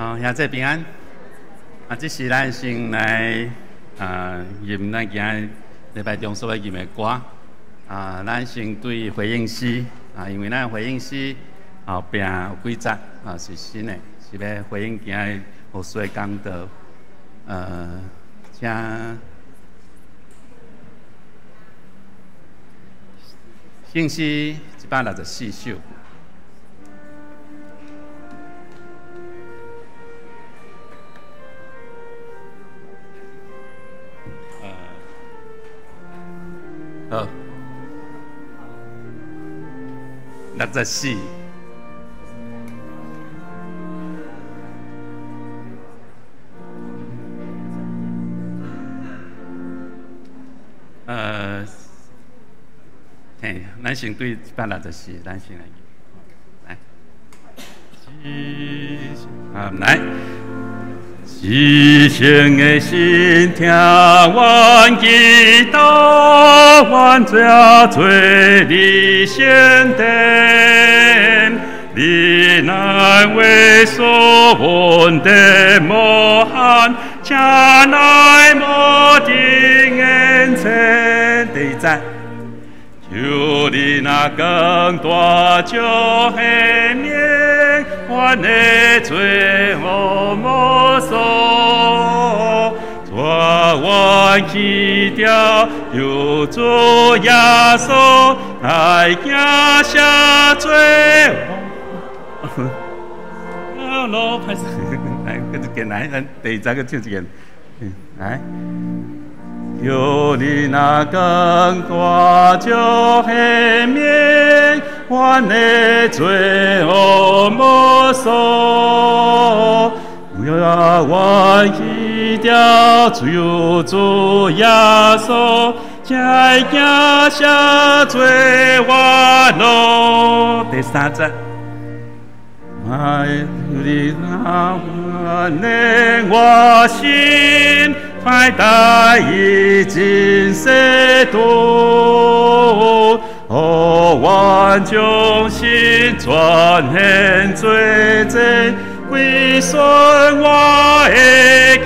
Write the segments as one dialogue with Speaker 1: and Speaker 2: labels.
Speaker 1: 好，兄弟平安。啊，這是咱先來啊，吟咱今仔禮拜中所欲吟的歌。啊，咱先對回應詩啊，因為咱回應詩後壁有幾節啊是新的，是欲回應今仔牧師的講道。請聖詩164首。好，64。嘿，咱先對164，咱先來，來，啊，來。至聖的心聽阮祈禱，阮這做你聖殿，你乃為所阮的模範，請來無定眼前。第一節，求你若更大就赦免阮的罪惡無數，帶阮去掉救主耶穌來行赦罪。啊，老歹勢，來，閣一遍來，咱第二節閣唱一遍，來。求你若更大就赦免阮的罪惡無數，帶阮去掉救主耶穌，才行赦罪我路。第三節，愛你若願我心，快帶以盡世途，予阮將心轉現罪債，歸順我的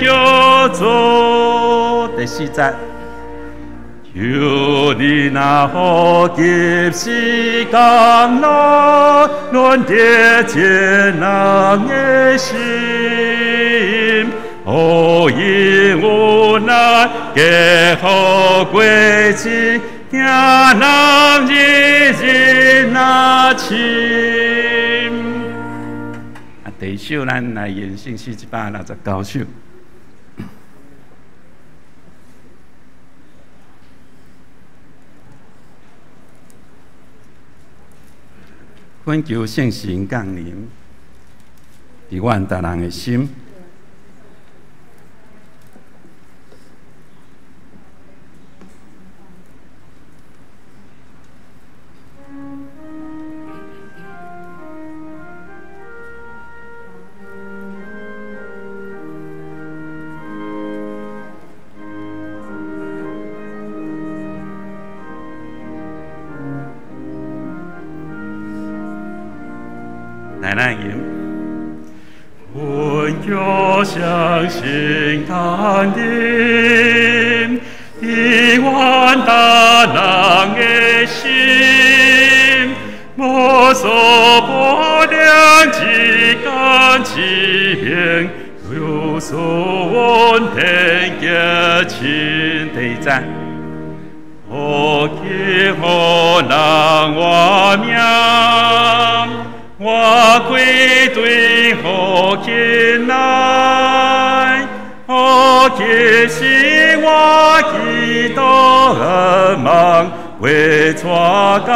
Speaker 1: 救主。第四節，求你若予及時降落，阮得見人的心。予因有難，皆予過去，聽人日日若親。啊，第一首咱來吟聖詩169首。懇求聖神降臨，佇阮逐人的心。來，咱吟。懇求聖神降臨，佇阮逐人的心，無所不能，至甘至平，有所穩定結親。第二節，予去予人活命。我歸對予起來，予其實我祈禱願望，會帶到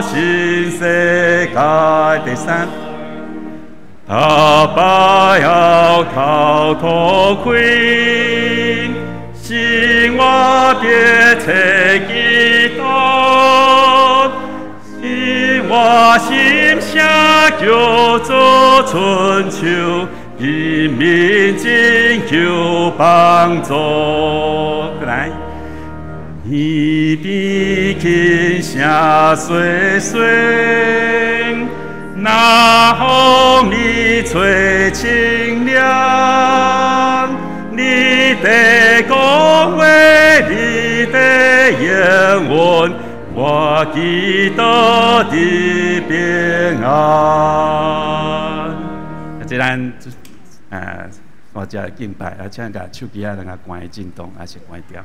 Speaker 1: 新世界。第三，逐擺後頭塗開，生活別找祈禱。我心聲叫做春秋，人民請求幫助。來，耳邊輕聲細細，若予你吹清涼，你的講話，你的應允，我祈禱得平安。這咱我遮敬拜，啊，請共手機仔兩个關震動，抑是關掉。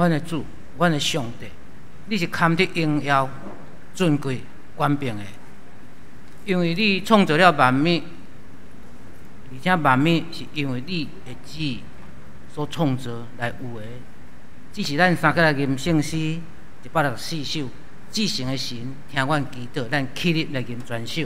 Speaker 2: 阮的主，阮的上帝，你是堪得荣耀、尊贵、权柄的，因為你創造了萬物，而且萬物是因為你的旨意所創造來有的。這是咱三個來吟聖詩164首，至聖的神聽阮祈禱，咱起立來吟全首。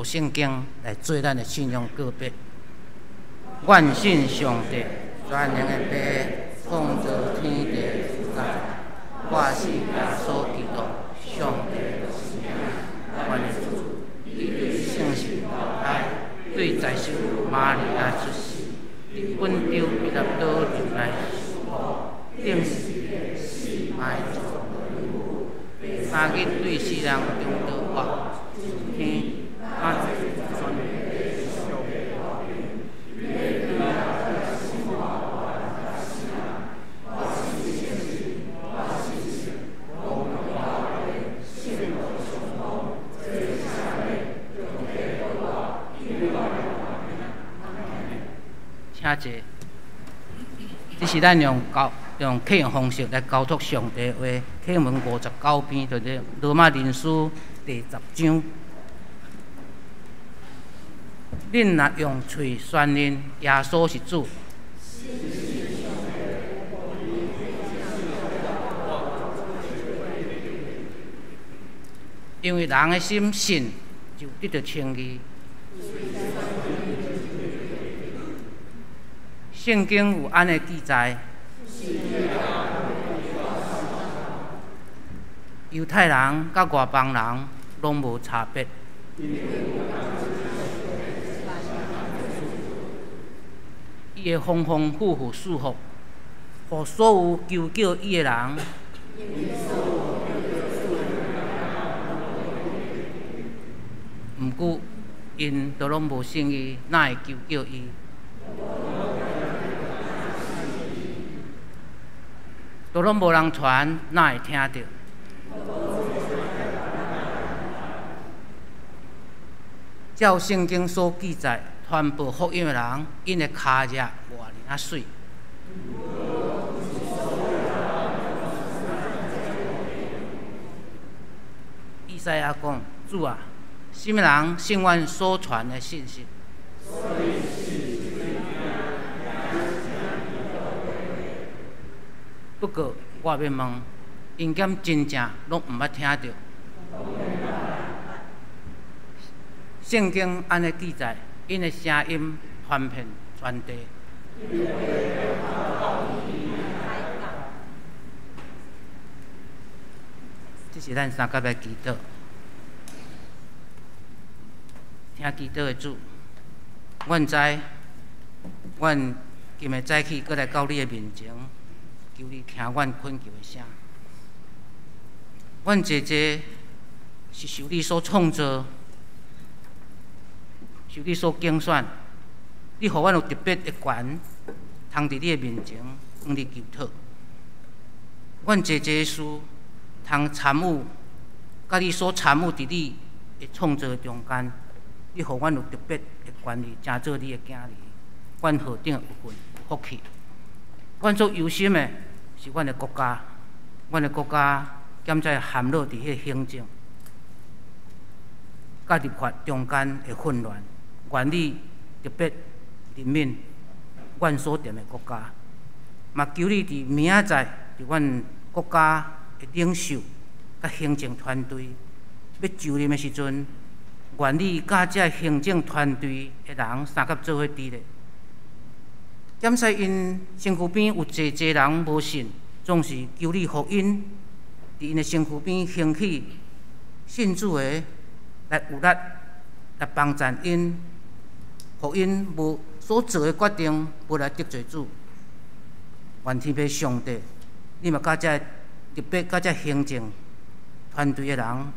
Speaker 2: 聖經來做咱的信仰告白。願信上帝，全能的父，創造天地的主宰。我是耶穌基督，上帝的聖子，阮的主。伊對聖神投胎，對在聖瑪利亞出世，佇本丟彼拉多入來受苦，釘十字架埋葬，第三日對死人中得活，升天。請坐。這是咱用啟用方式來交託上帝的話，啟文59篇，就是羅馬人書第10章。恁若用喙宣認耶穌是主，因為人的心信就得著稱義。聖經有按呢記載，猶太人佮外邦人攏無差別。伊會豐豐富富賜福，予所有求叫伊的人。毋過，𪜶都攏無信伊，哪會求叫伊？都攏無人傳，哪會聽著？照聖經所記載，傳報福音的人，𪜶的跤跡偌爾仔媠。以賽亞講：主啊，啥物人信阮所傳的信息？不過，我欲問，𪜶敢真正攏毋捌聽著？聖經按呢記載，𪜶的聲音傳遍全地。這是咱三甲來祈禱，聽祈禱的主，阮知，阮今日早起閣來到你的面前，求你聽阮懇求的聲。阮濟濟是受你所創造，受你所揀選，你予阮有特別的權，通佇你的面前向你求討。阮濟濟事通參與，佮你所參與佇你的創造中間，你予阮有特別的權利，成做你的囝兒，阮何等有份有福氣。阮所憂心的是阮的國家，阮的國家現在陷落佇彼个行政佮立法中間的混亂。願你特別憐憫阮所踮的國家，嘛求你佇明仔載佇阮國家的領袖佮行政團隊欲就任的時陣，願你佮這行政團隊的人相佮做伙佇咧。檢視𪜶身軀邊有濟濟人無信，總是求你予𪜶佇𪜶的身軀邊興起信主的來有力來幫贊𪜶，予𪜶無所做的決定無來得罪主。願天父上帝，你嘛佮這特別佮這行政團隊的人，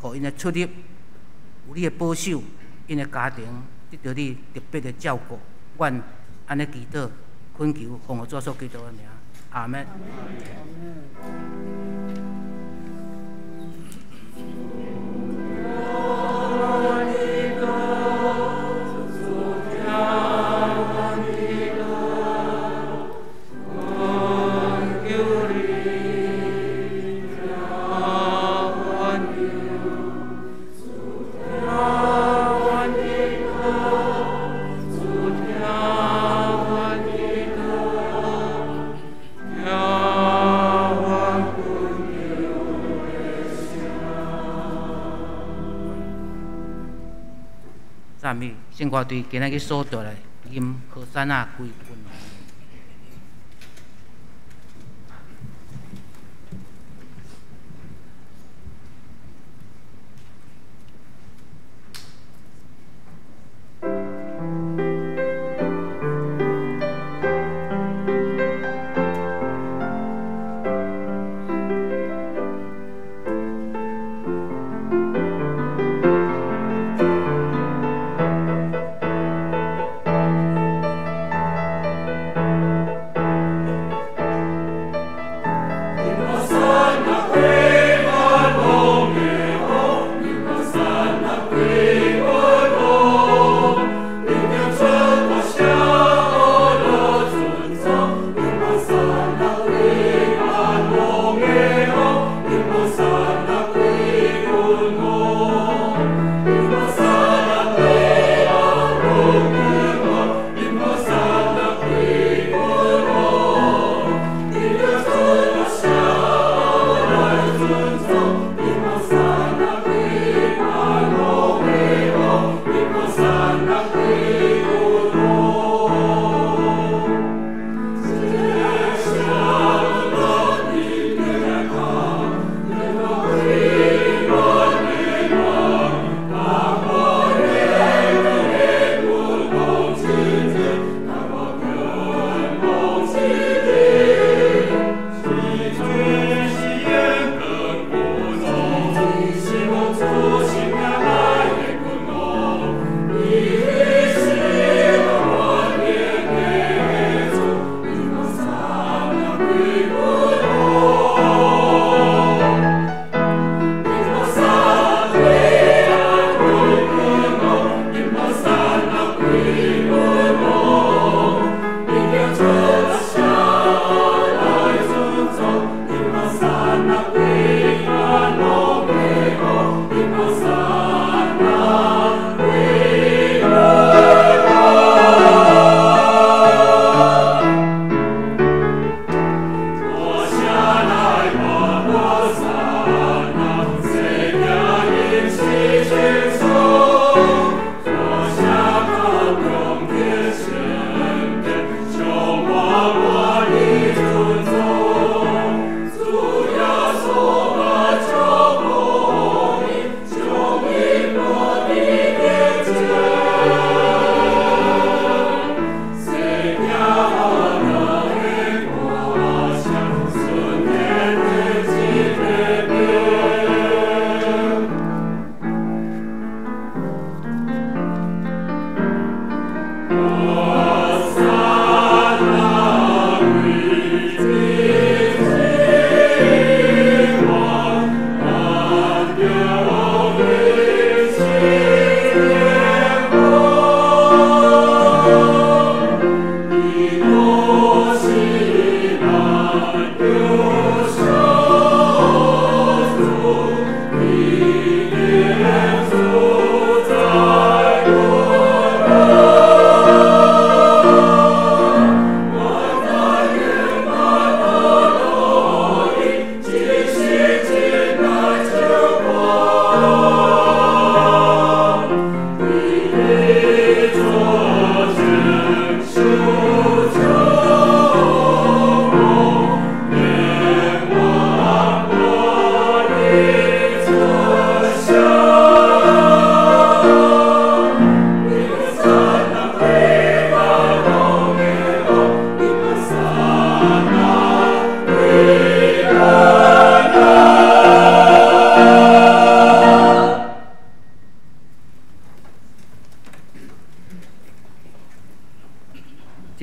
Speaker 2: 予𪜶的出入有你的保守，𪜶的家庭得著你特別的照顧。阮按呢祈禱，懇求奉主耶穌基督的名，阿們。讚美聖歌隊今仔日所帶來吟和散那歸君王。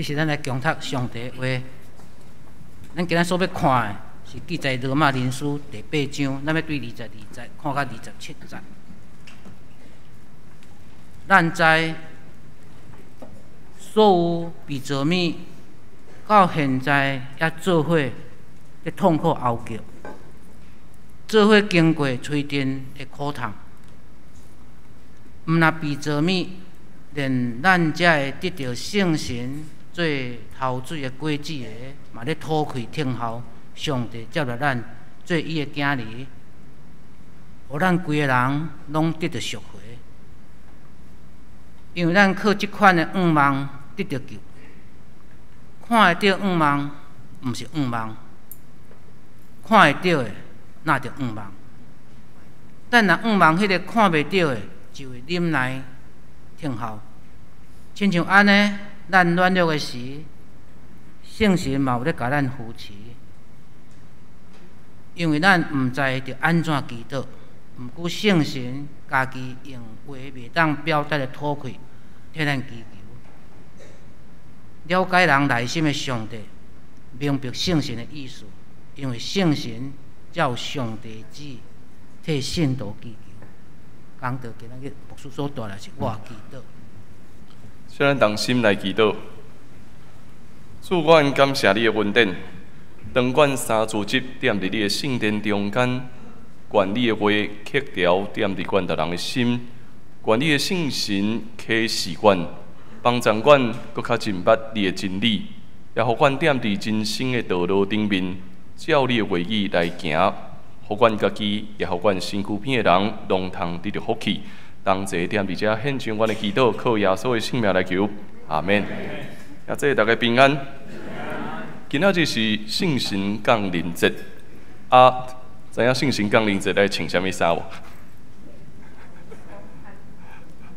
Speaker 2: 這是咱來恭讀上帝的話。咱今仔所欲看的是記載羅馬人書第八章，咱欲對22節看到27節。咱知所有被造物到現在猶做伙咧痛苦哀叫，做伙經過催產的苦痛。毋若被造物，連咱這个得著聖神做頭水的果子的，嘛咧吐氣等候上帝接納咱做伊的囝兒，予咱規个人攏得著贖回。因為咱靠這款的向望得著救，看會著向望，毋是向望；看會著的，那著向望。咱若向望彼个看袂著的，就會忍耐等候。親像按呢，咱軟弱的時，聖神嘛有咧共咱扶持。因為咱毋知著按怎祈禱，毋過聖神家己用話袂當表達的吐氣，替咱祈求。了解人內心的上帝，明白聖神的意思，因為聖神照上帝旨意替聖徒祈求。講到今仔日牧師所帶來是我祈禱。
Speaker 3: 請咱同心來祈禱。主，阮感謝你的恩典。當阮三主日踮佇你的聖殿中間，願你的話刻牢踮佇阮逐人的心，願你的聖神啟示阮，幫助阮閣較真捌你的真理，也予阮踮佇人生的道路頂面，照你的話語來行，予阮家己，也予阮身軀邊的人，攏通得著福氣。同齊踮佇遮獻上阮的祈禱，靠耶穌的聖名來求，阿門。啊，祝大家平安。今仔日是聖神降臨節，啊，知影聖神降臨節愛穿啥物衫無？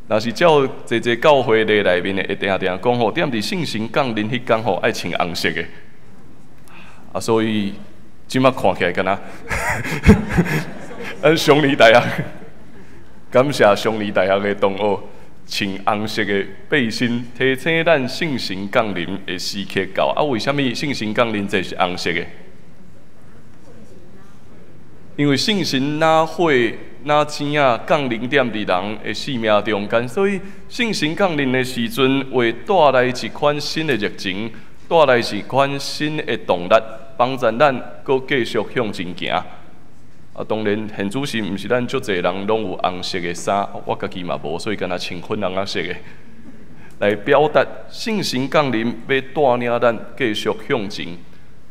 Speaker 3: 若是照濟濟教會禮內面的，會定定講吼，踮佇聖神降臨彼工吼，愛穿紅色的。啊，所以這馬看起來敢若，咱雙理大學，感謝雙理大學的同學穿紅色的背心，提醒咱聖神降臨的時刻到。啊，為啥物聖神降臨節是紅色的？因為聖神若火若錢仔降臨踮佇人的生命中間，所以聖神降臨的時陣，會帶來一款新的熱情，帶來一款新的動力，幫助咱閣繼續向前行。啊，當然，現主時毋是咱足濟人攏有紅色的衫，我家己嘛無，所以敢若穿粉紅仔色的，來表達聖神降臨，欲帶領咱繼續向前。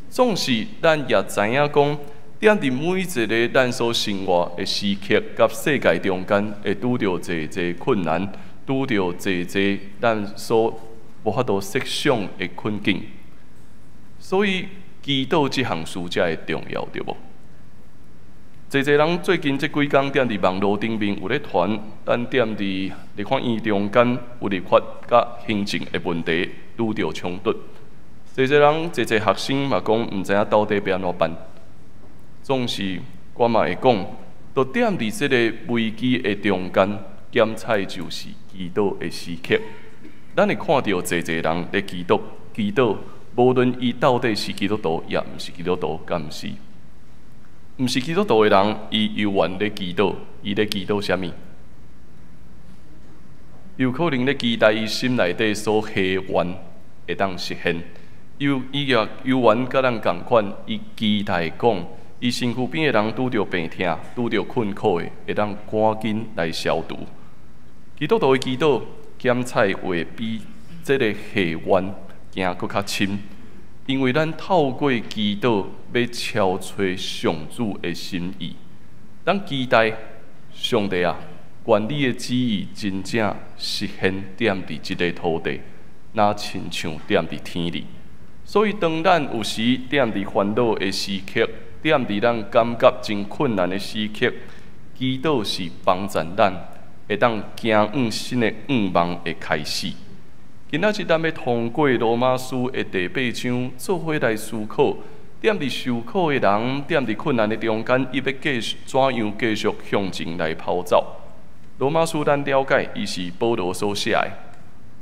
Speaker 3: 總是咱也知影講，踮佇每一个咱所生活的時刻，佮世界中間，會拄著濟濟困難，拄著濟濟咱所無法度設想的困境。所以，祈禱這項事才會重要，對無？濟濟人最近這幾工踮佇網路頂面有咧傳，咱踮佇立法院中間有立法佮行政的問題拄著衝突。濟濟人、濟濟學生嘛講，毋知影到底欲按怎辦。總是我嘛會講，著踮佇這个危機的中間，檢採就是祈禱的時刻。咱會看著濟濟人咧祈禱，祈禱，無論伊到底是基督徒，抑毋是基督徒，敢毋是？毋是基督徒的人，伊猶原咧祈禱，伊咧祈禱啥物？有可能咧期待伊心內底所希願會當實現。有伊也猶原佮咱仝款，伊期待講，伊身軀邊的人拄著病痛、拄著困苦的，會當趕緊來消除。基督徒的祈禱，檢採會比這个希願行閣較深。因為咱透過祈禱，欲敲揣上主的心意。咱期待上帝啊，願你的旨意真正實現踮佇這个土地，若親像踮佇天裡。所以，當咱有時踮佇煩惱的時刻，踮佇咱感覺真困難的時刻，祈禱是幫助咱會當行往新的向望的開始。今仔日咱欲通過羅馬書的第八章，做伙來思考，踮佇受苦的人，踮佇困難的中間，伊欲繼續怎樣繼續向前來跑走？羅馬書咱了解，伊是保羅所寫的。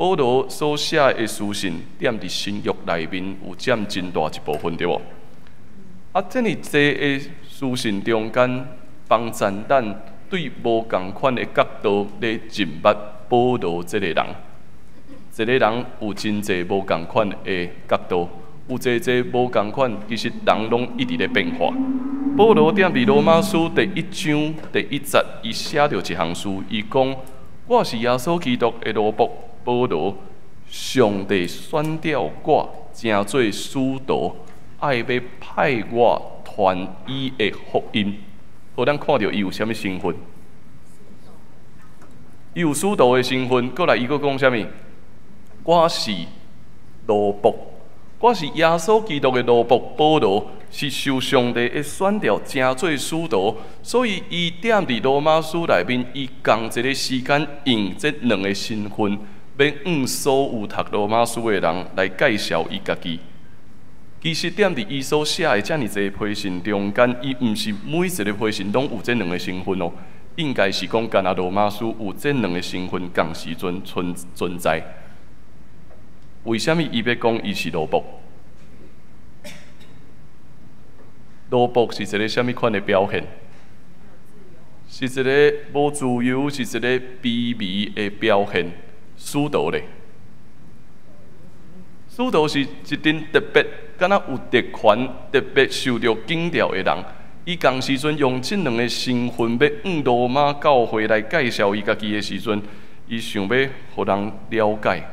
Speaker 3: 保羅所寫的書信，踮佇新約內面有佔真大一部分，對無？啊，這爾濟的書信中間，幫贊咱對無仝款的角度咧認捌保羅這個人。一個人有真濟無仝款的角度，有濟濟無仝款，其實人攏一直咧變化。保羅踮佇羅馬書第一章第一節，伊寫著一項事，伊講：我是耶穌基督的奴僕保羅，上帝選召我，成做使徒，愛欲派我傳伊的福音。好，咱看著伊有啥物身份？伊有使徒的身份，閣來伊閣講啥物？我是奴僕，我是耶穌基督的奴僕保羅，是受上帝的選召，成做使徒，所以伊踮佇羅馬書內面，伊仝一个時間用這兩个身份，欲向所有讀羅馬書的人來介紹伊家己。其實踮佇伊所寫的遮爾濟批信中間，伊毋是每一个批信攏有這兩个身份哦，應該是講干焦羅馬書有這兩个身份仝時陣存在。為啥物伊欲講伊是奴僕？奴僕是一个啥物款的表現？是一个無自由，是一個卑微的表現。使徒咧，使徒是一陣特別，敢若有特權、特別受著揀召的人。伊仝時陣用這兩个身份欲向羅馬教會來介紹伊家己的時陣，伊想欲予人了解。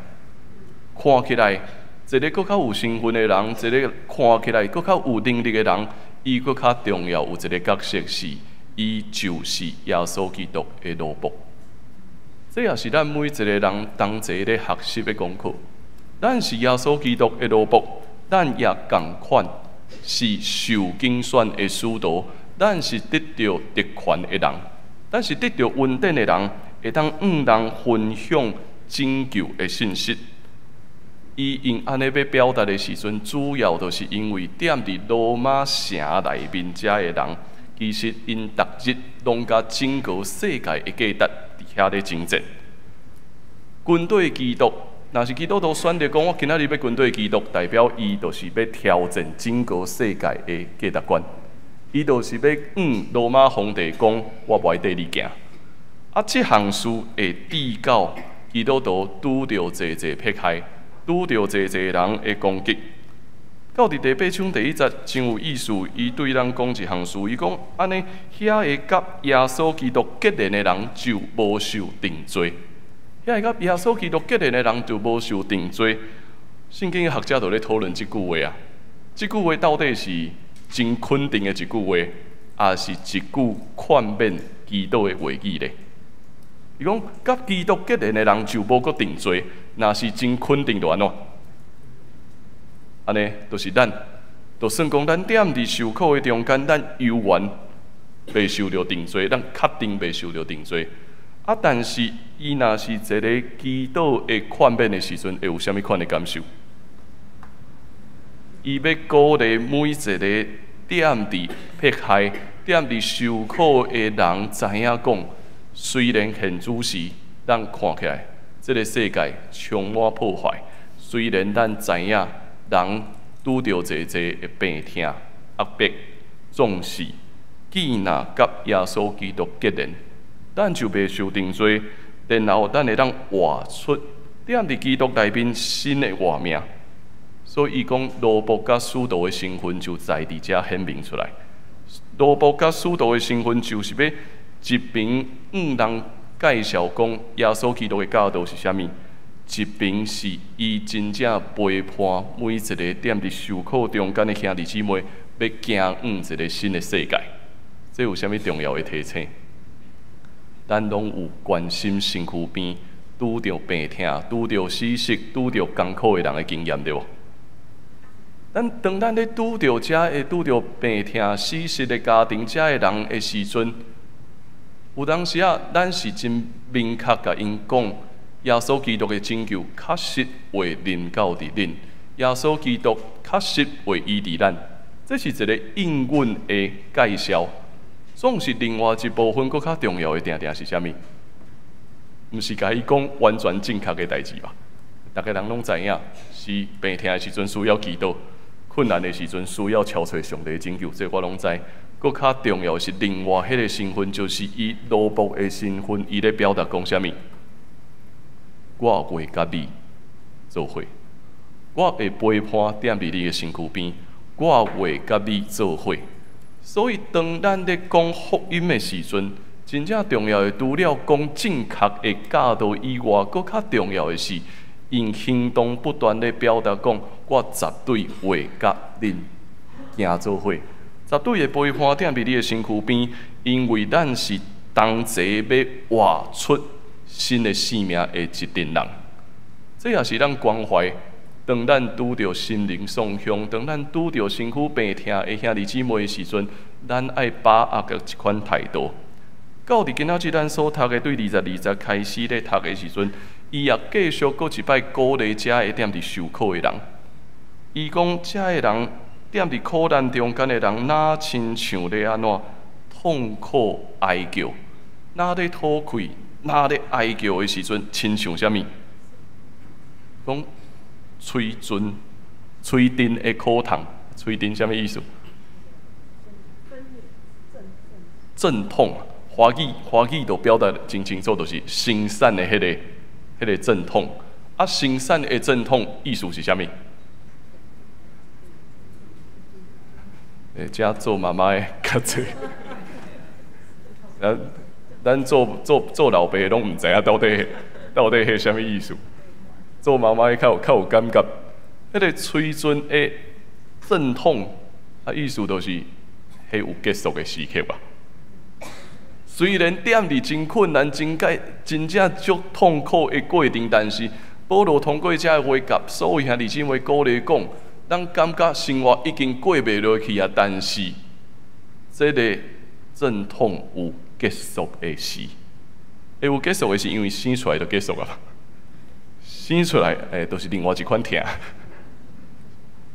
Speaker 3: 看起來，一个閣較有身份的人，一个看起來閣較有能力的人，伊閣較重要有一个角色是，伊就是耶穌基督的奴僕。這也是咱每一个人同齊咧學習的功課。咱是耶穌基督的奴僕，咱也仝款是受揀選的使徒，咱是得著特權的人，咱是得著恩典的人，會當向人分享拯救的信息。伊用按呢欲表達的時陣，主要就是因為踮佇羅馬城內面遮的人，其實𪜶逐日攏共整個世界的價值佇遐咧爭戰。跟綴基督，若是基督徒選擇講我今仔日欲跟綴基督，代表伊就是欲挑戰整個世界的價值觀。伊就是欲向羅馬皇帝講，我無愛綴你行。啊，這項事會致到基督徒拄著濟濟迫害，拄著濟濟人的攻擊。到佇第八章第一節真有意思，伊對咱講一項事，伊講按呢，遐个佮耶穌基督結連的人就無受定罪。遐个佮耶穌基督結連的人就無受定罪。聖經學者就咧討論這句話啊，這句話到底是真肯定的一句話，抑是一句勸勉基督的話語咧？伊講佮基督結連的人就無閣定罪，若是真肯定就按怎？按呢，就是咱，就算講咱踮佇受苦的中間，咱猶原袂受著定罪，咱確定袂受著定罪。啊，但是伊若是一个基督的勸勉的時陣，會有啥物款的感受？伊欲鼓勵每一個踮佇迫害、踮佇受苦的人，知影講，雖然現此時咱看起來，這个世界充滿破壞，雖然咱知影人拄著濟濟的病痛、壓迫，總是既若佮耶穌基督結連，咱就袂受定罪，然後咱會當活出踮佇基督內面新的活命。所以伊講奴僕佮使徒的身份就在佇遮顯明出來。奴僕佮使徒的身份就是欲一邊向人介紹講耶穌基督的教導是啥物，一邊是伊真正陪伴每一個踮佇受苦中間的兄弟姊妹，欲行往一个新的世界。這有啥物重要的提醒？咱攏有關心身軀邊拄著病痛、拄著死息、拄著艱苦的人的經驗，對無？咱當咱咧拄著遮个拄著病痛、死息的家庭遮的人的時陣，有當時啊，咱是真明確共𪜶講，耶穌基督的拯救確實會臨到佇恁，耶穌基督確實會醫治咱，這是一個應允的介紹。總是另外一部分閣較重要的，定定是啥物？毋是共伊講完全正確的代誌吧？逐个人攏知影，是病疼的時陣需要祈禱，困難的時陣需要敲揣上帝的拯救，這我攏知。閣較重要的是另外彼个身份，就是伊奴僕的身份，伊咧表達講啥物？我會佮你做伙，我會陪伴踮佇你的身軀邊，我會佮你做伙。所以，當咱咧講福音的時陣，真正重要的，除了講正確的教導以外，閣較重要的是，用行動不斷咧表達講，我絕對會佮恁行做伙，絕對會陪伴踮佇你的身軀邊，因為咱是同齊欲活出新的生命的一陣人。這也是咱關懷，當咱拄著心靈創傷，當咱拄著身軀病痛的兄弟姊妹的時陣，咱愛把握的一款態度。到佇今仔日咱所讀的對22節開始咧讀的時陣，伊也繼續閣一擺鼓勵遮個踮佇受苦的人。伊講遮個人踮佇苦難中間的人，若親像咧按怎痛苦哀叫，若咧討氣，若咧哀叫的時陣，親像啥物？講催陣、催陣的苦痛，催陣啥物意思？陣痛。華語華語就表達真清楚，就是生產的彼個陣痛。啊，生產的陣痛意思是啥物？欸，遮做媽媽的較濟，咱做老爸的攏毋知影到底彼啥物意思。做媽媽的較有感覺，彼個催陣的陣痛，啊，意思就是彼有結束的時刻吧。雖然踮佇真困難、真解、真正足痛苦的過程，但是保羅通過這个話，共所有兄弟姊妹鼓勵講，咱感覺生活已經過袂落去啊，但是這个陣痛有結束的時，會有結束的時，因為生出來就結束啊，生出來就是另外一款疼。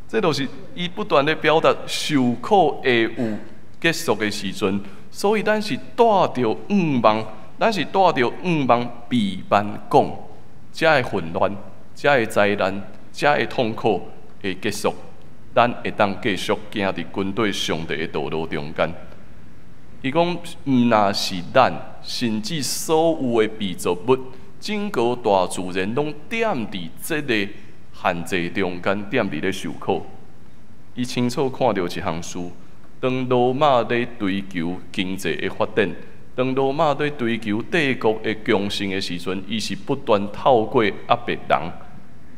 Speaker 3: 這就是伊不斷咧表達受苦會有結束的時陣。所以咱是帶著向望，咱是帶著向望避免講，遮的混亂、遮的災難、遮的痛苦會結束，咱會當繼續行佇跟綴上帝的道路中間。伊講，毋若是咱，甚至所有的被造物，整個大自然攏踮佇這个限制中間，踮佇咧受苦。伊清楚看著一項事。當羅馬咧追求經濟的發展，當羅馬咧追求帝國的強盛的時陣，伊是不斷透過壓迫人，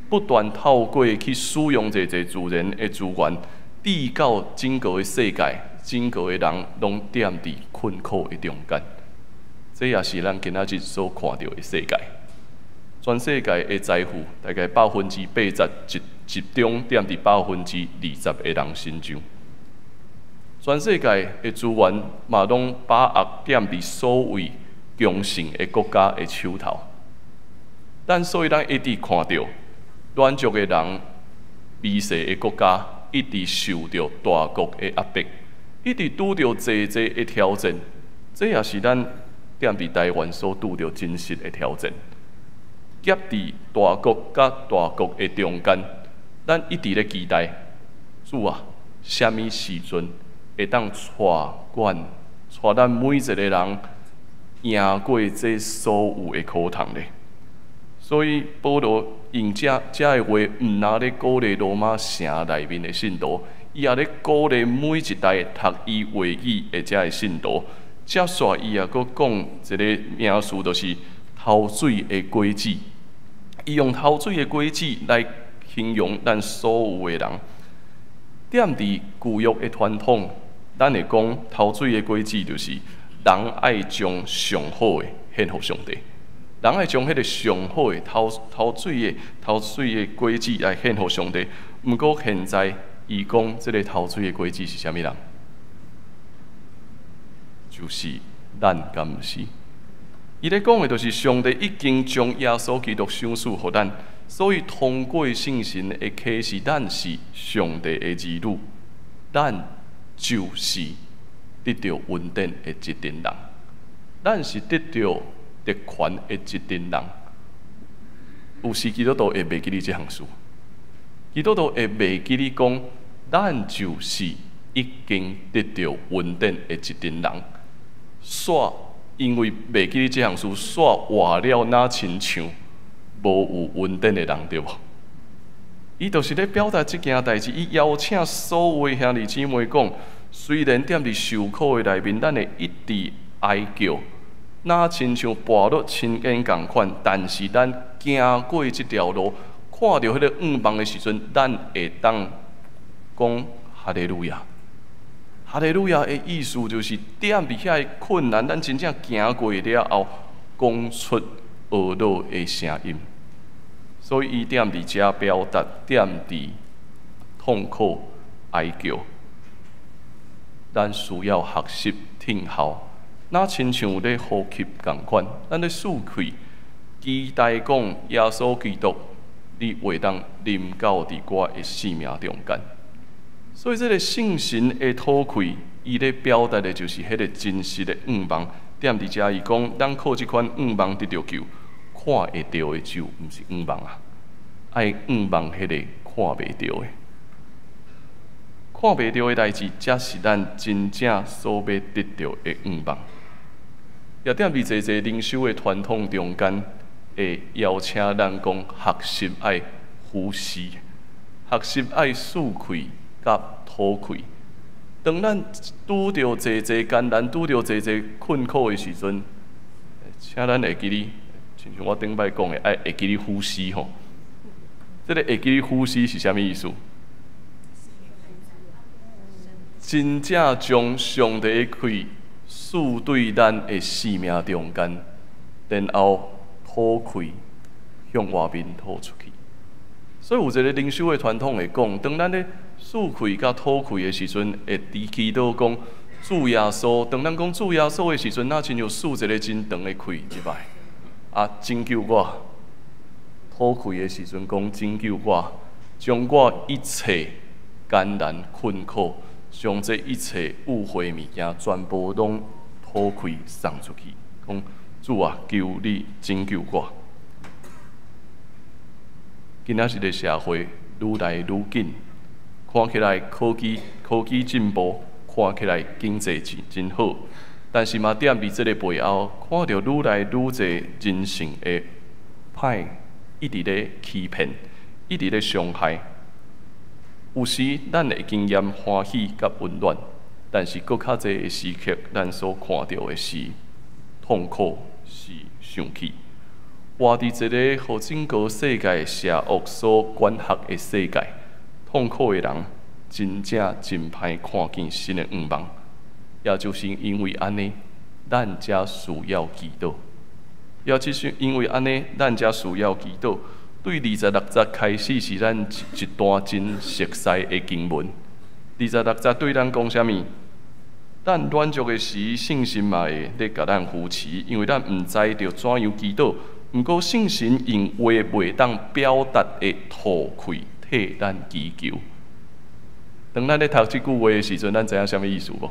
Speaker 3: 不斷透過去使用這濟自然的資源，直到整個的世界、整個的人攏踮佇困苦的中間。這也是咱今仔日所看著的世界。全世界的財富大概80%集中踮佇20%的人身上。全世界的資源嘛，攏把握踮佇所謂強盛的國家的手頭。咱所以咱一直看著軟弱的人、微細的國家，一直受著大國的壓迫，一直拄著濟濟的挑戰。這也是咱踮佇台灣所拄著真實的挑戰。夾佇大國佮大國的中間，咱一直咧期待主啊，啥物時陣會當帶阮、帶咱每一個人贏過這所有的苦痛咧？所以保羅用這个話，毋若咧鼓勵羅馬城內面的信徒，伊也咧鼓勵每一代讀伊話語的這个信徒。接續伊也閣講一个名詞，就是頭水的果子。伊用頭水的果子來形容咱所有的人。踮佇舊約的傳統，咱會講頭水的果子就是人愛將上好的獻予上帝，人愛將彼个上好的頭水的果子來獻予上帝。毋過現在，伊講這个頭水的果子是啥物人？就是咱，敢毋是？伊咧講的就是上帝已經將耶穌基督賞賜予咱，所以通過聖神的啟示，咱是上帝的兒女，咱就是得著恩典的一陣人，咱是得著特權的一陣人。有時基督徒會袂記得這項事，基督徒會袂記得講，咱就是已經得著恩典的一群人。煞因為袂記得這項事，煞活了若親像無有恩典的人，對無？伊就是咧表達這件代誌，伊邀請所有兄弟姊妹講，雖然踮佇受苦的內面，咱會一直哀叫，若親像跋落深淵仝款，但是咱行過這條路，看著彼个向望的時陣，咱會當講哈利路亞。哈利路亞的意思就是踮佇遐个困難，咱真正行過了後，講出呵咾的聲音。所以伊踮佇遮表達，踮佇痛苦哀叫，咱需要學習聽候，若親像咧呼吸仝款，咱咧輸氣，期待講耶穌基督，你會當臨到佇我的生命中間。所以這个聖神的吐氣，伊咧表達的就是彼个真實的向望。踮佇遮伊講，咱靠這款向望得著救。看會著的就毋是向望啊，愛向望彼个看袂著的，看袂著的代誌，才是咱真正所欲得著的向望。也踮佇濟濟靈修的傳統中間，會邀請咱講學習愛呼吸，學習愛輸氣佮吐氣。當咱拄著濟濟艱難、拄著濟濟困苦的時陣，請咱會記得。親像我頂擺講的，愛會記得呼吸吼。這个會記得呼吸是啥物意思？真正將上帝的氣賜對咱的生命中間，然後吐氣向外面吐出去。所以有一个靈修的傳統會講，當咱咧輸氣佮吐氣的時陣，會佇祈禱講主耶穌。當咱講主耶穌的時陣，若親像輸一个真長的氣入來。啊！拯救我，吐氣的時陣講拯救我，將我一切艱難困苦，將這一切污穢物件，全部攏吐氣送出去。講主啊，求你拯救我。今仔日的社會愈來愈緊，看起來科技進步，看起來經濟真真好。但是嘛，踮佇這个背後，看著愈來愈濟人性的歹，一直咧欺騙，一直咧傷害。有時咱會經驗歡喜佮溫暖，但是閣較濟的時刻，咱所看著的是痛苦，是生氣。活佇一个予整個世界邪惡所管轄的世界，痛苦的人真正真歹看見新的向望。也就是因為按呢，咱才需要祈禱。也就是因為按呢，咱才需要祈禱。對26節開始是咱一段真熟悉的經文。26節對咱講啥物？咱軟弱的時，聖神嘛會咧共咱扶持，因為咱毋知著怎樣祈禱。毋過聖神用話袂當表達的吐氣替咱祈求。當咱咧讀這句話的時陣，咱知影啥物意思無？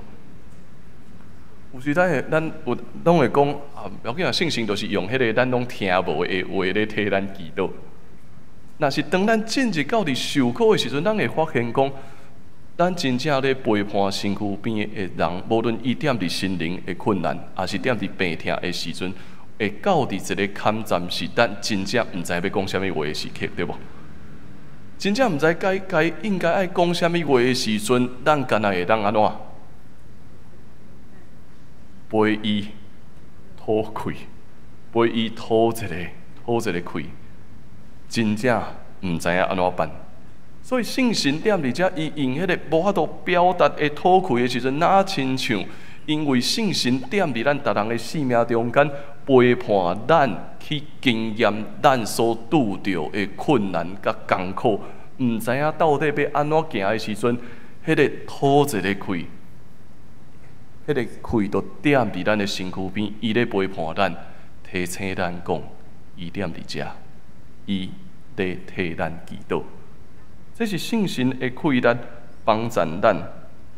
Speaker 3: 有時咱會，咱有攏會講啊，無要緊啊，聖神就是用彼个咱攏聽無的話咧替咱祈禱。若是當咱進入到佇受苦的時陣，咱會發現講，咱真正咧陪伴身軀邊的人，無論伊踮佇心靈的困難，抑是踮佇病痛的時陣，會到佇一个坎站，是咱真正毋知欲講啥物話的時刻，對無？真正毋知該該應該愛講啥物話的時陣，咱敢若會當按怎？陪伊吐氣，陪伊吐一个氣，真正毋知影按怎辦。所以聖神踮佇遮，伊用彼个無法度表達的吐氣的時陣，若親像因為聖神踮佇咱逐人的生命中間，陪伴咱去經驗咱所拄著的困難佮艱苦，毋知影到底欲按怎行的時陣，彼个吐一个氣。彼个氣就踮佇咱的身軀邊，伊咧陪伴咱，提醒咱講，伊踮佇遮，伊咧替咱祈禱。這是聖神的氣力幫助咱。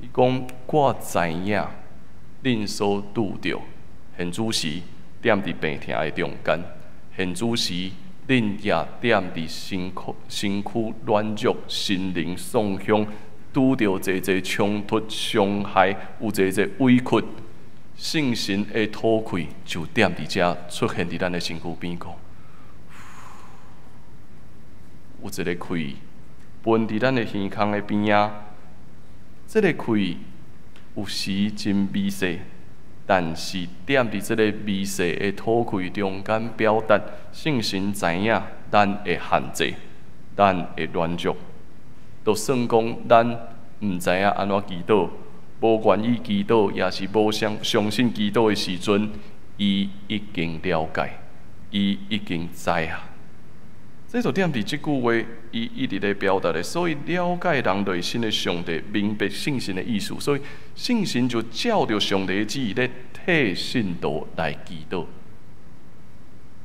Speaker 3: 伊講，我知影恁所拄著，現此時踮佇病痛的中間，現此時恁也踮佇身軀身軀軟弱、心靈喪向，拄著濟濟衝突、傷害，有濟濟委屈，聖神的吐氣就踮佇遮出現佇咱的身軀邊講，有一个氣噴佇咱的耳孔的邊仔，這个氣有時真微細。但是踮佇這个微細的吐氣中間，表達聖神知影咱的限制，咱的軟弱。就算講咱毋知影按怎祈禱，無願意祈禱，抑是無相相信祈禱的時陣，伊已經了解，伊已經知啊。這就踮佇這句話，伊一直咧表達的，所以了解人內心的上帝，明白聖神的意思，所以聖神就照著上帝的旨意咧替信徒來祈禱。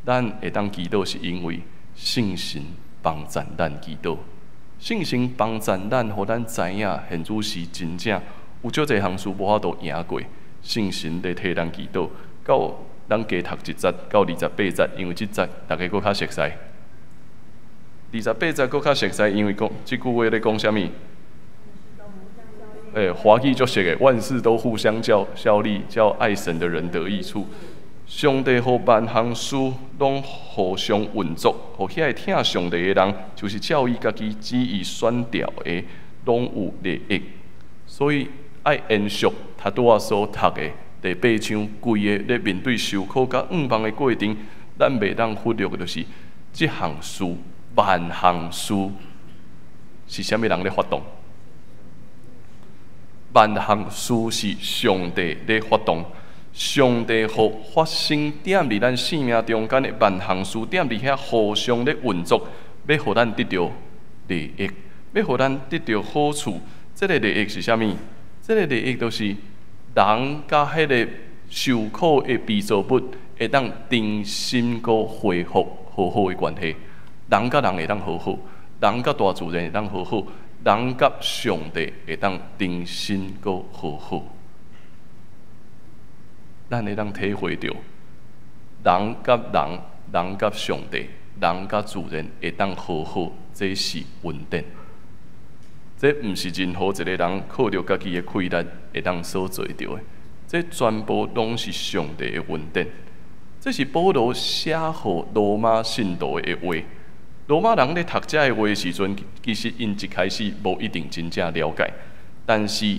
Speaker 3: 咱會當祈禱，是因為聖神幫贊咱祈禱，聖神幫贊咱，予咱知影現此時真正有足濟項事無法度贏過，聖神咧替咱祈禱。到咱加讀一節到28節，因為這節大家閣較熟似。28節閣較熟似，因為講這句話咧講啥物？華語足熟的，萬事都互相效效力，叫愛神的人得益處。上帝予萬項事攏互相運作，予遐個疼上帝的人，就是照伊家己旨意選召的，攏有利益。所以愛延續頭拄仔所讀的第八章，規个咧面對受苦佮向望的過程，咱袂當忽略的就是這項事。萬項事是啥物人咧發動？萬項事是上帝咧發動。上帝予發生踮佇咱生命中間的萬項事，踮佇遐互相咧運作，欲予咱得著利益，欲予咱得著好處。這个利益是啥物？這个利益就是人佮彼个受苦的被造物會當重新閣恢復和好的關係。人佮人會當和好，人佮大自然會當和好，人佮上帝會當重新閣和好。咱會當體會著，人佮人，人佮上帝，人佮自然會當和好，這是恩典。這毋是任何一个人靠著家己的氣力會當所做著的，這全部攏是上帝的恩典。這是保羅寫予羅馬信徒的話。羅馬人咧讀這个話的時陣，其實𪜶一開始無一定真正了解。但是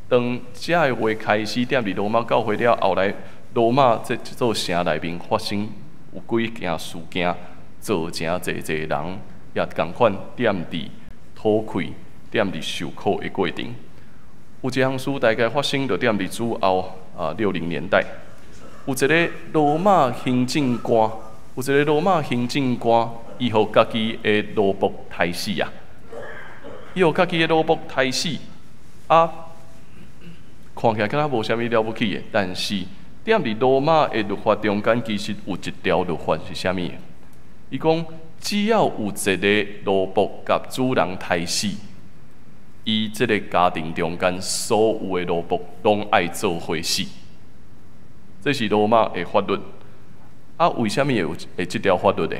Speaker 3: 當這个話開始踮佇羅馬教會了後來，羅馬這這座城內面發生有幾件事件，造成濟濟人也仝款踮佇吐氣、踮佇受苦的過程。有一項事大概發生就踮佇主後60年代，有一个羅馬行政官，有一個羅馬行政官。伊予家己的奴僕刣死啊！伊予家己的奴僕刣死啊！看起來敢若無啥物了不起的，但是踮佇羅馬的律法中間，其實有一條律法是啥物？伊講，只要有一个奴僕共主人刣死，伊這个家庭中間所有的奴僕攏愛做伙死。這是羅馬的法律。啊，為啥物會有會這條法律的？